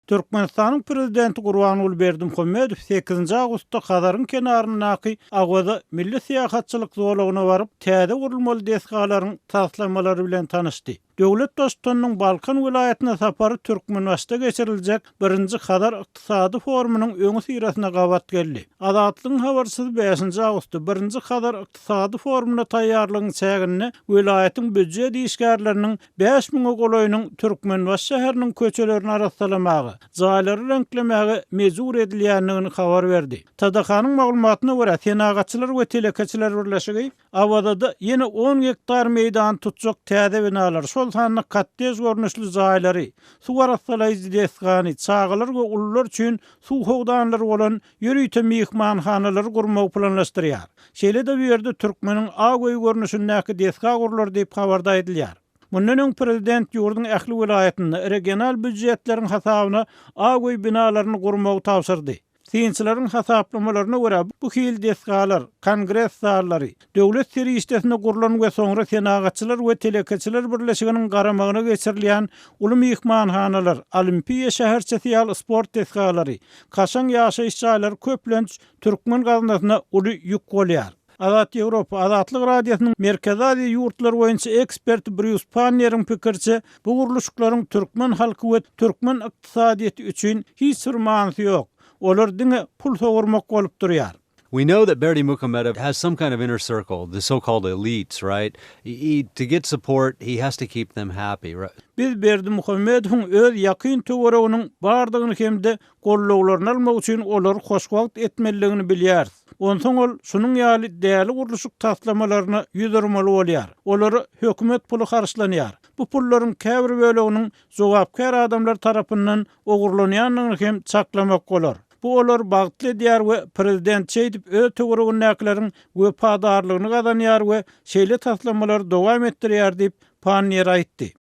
Türkmenistanyň Prezidenti Gurbanguly Berdimuhamedow sekizinji awgustda Hazaryň kenaryndaky Awaza milli syýahatçylyk zolagyna baryp, täze gurulmaly desgalaryň taslamalary bilen tanyşdy. Döwlet Baştutanynyň Balkan welaýatyna sapary Türkmenbaşyda geçiriljek birinji Hazar ykdysady forumynyň öňüsyrasyna gabat geldi. Azatlygyň habarçysy bäşinji awgustda birinji Hazar ykdysady forumyna taýýarlygyň çäginde welaýatyň býujet işgärleriniň 5000-e golaýynyň Türkmenbaşy şäheriniň köçelerini arassalamaga, jaýlary reňklemäge mejbur edilýändigini habar berdi. TDH-nyň maglumatyna görä, Senagatçylar we telekeçiler birleşigi Awazada ýene on gektar meýdany tutjak täze binalary, şol sanda kottej görnüşli jaýlary, suw arassalaýjy desgany, çagalar we ulular üçin suw howdanlary bolan ýörite myhmanhanalary gurmagy planlaşdyrýar. Şeýle-de bu ýerde türkmeniň ak öýi görnüşindäki desga gurlar diýip habarda aýdylýar. Mundan öň prezident ýurduň ähli welaýatynda regional býujetleriň hasabyna ak öý binalaryny gurmagy tabşyrdy. Synçylaryň hasaplamalaryna görä, bu hili desgalar, kongres zallary, döwlet serişdesine gurlan we soňra Senagatçylar we telekeçiler birleşiginiň garamagyna geçirilýän uly myhmanhanalar, Olimpiýa şäherçesi ýaly sport desgalary, kaşaň ýaşaýyş jaýlary köplenç türkmen gaznasyna uly ýük bolýar. Azat Ýewropa, Azatlyk Radiosynyň Merkezi Aziýa ýurtlary boýunça eksperti Brýus Panneriň pikiriçe, bu gurluşyklaryň türkmen halky we türkmen ykdysadyýeti üçin hiç bir manysy ýok. Olar diňe pul sowurmak bolup durýar. We know that Berdimuhamedow has some kind of inner circle, the so-called elites, right? He, to get support, he has to keep them happy, right? Biz Berdimuhamedowyň öz ýakyn töwereginiň bardygyny hem-de gollawlaryny almak üçin olary hoşwagt etmelidigini bilýäris. Onsoň ol şunuň ýaly däli gurluşyk taslamalaryna ýüz urmaly bolýar. Olara hökümet puly harçlanýar. Bu pullaryň käbir böleginiň jogapkär adamlar tarapyndan ogurlanýandygyny hem çaklamak bolar. Bu olary bagtly edýär we prezident şeýdip öz töweregindäkileriň wepadarlygyny gazanýar we şeýle taslamalary dowam etdirýär diýip, Panniýer aýtdy.